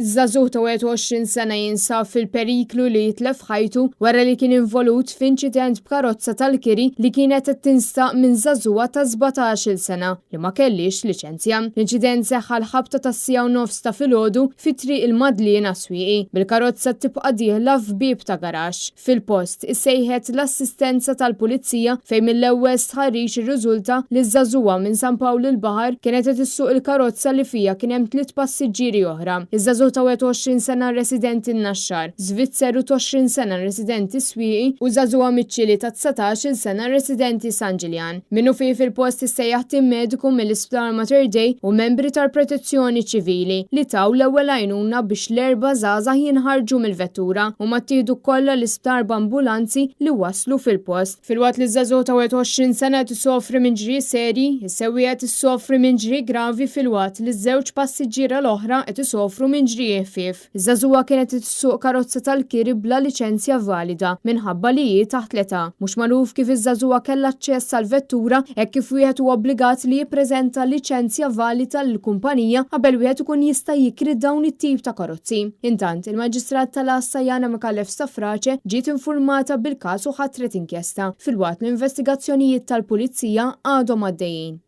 Żagħżugħ ta' 21 sena jinsab fil-periklu li jitlef ħajtu wara li kien involut f'inċident b'karozza tal-kiri li kienet qed tinstaq minn żagħżugħa ta' 17-il sena li ma kellhiex liċenzja. L-inċident seħħ għall-ħabta tas-siegħa u nofs ta' filgħodu fi Triq il-Madliena Swieqi, bil-karozza tibqa' dieħla f'bieb ta' garaxx. Fil-post, issejħet l-assistenza tal-Pulizija fejn mill-ewwel stħarriġ irriżulta li ż-żagħżugħa minn San Pawl il-Baħar kienet qed issuq il-karozza li fiha kien hemm tliet passiġġieri oħra, iż-żagħżugħ ta' 21 sena residenti n-Naxxar, Żvizzeru t'20 sena residenti s-Swieqi u żagħżugħa miċ-Ċili ta' 19-il sena residenti San Ġiljan. Minnufih fil-post issejjaħ tim mediku mill-Isptar Mater Dei u membri tal-Protezzjoni Ċivili li taw l-ewwel għajnuna biex l-erba' żgħażagħ jinħarġu mill-vettura. Huma ttieħdu kollha l-isptar b'ambulanzi li waslu fil-post. Filwaqt li ż-żagħżugħ ta' 21 sena qed isofri minn ġrieħi serji, is-sewwieqa qed issofri minn ġrieħi gravi filwaqt li ż-żewġ passiġġiera l-oħra qed isofru minn ġrieħi ħfief. Iż-żagħżugħa kienet qed issuq karozza tal-kiri bla liċenzja valida minħabba li hi taħt l-età. Mhux magħruf kif iż-żagħżugħa kellha aċċess għall-vettura hekk kif wieħed huwa obbligat li jippreżenta liċenzja valida lill-kumpanija qabel wieħed ikun jista' jikri dawn it-tip ta' karozzi. Intant, il-Maġistrat tal-Għassa Yana Micallef Stafrace ġiet infurmata bil-każ u ħatret inkjesta, filwaqt li investigazzjonijiet tal-Pulizija għadhom għaddejjin.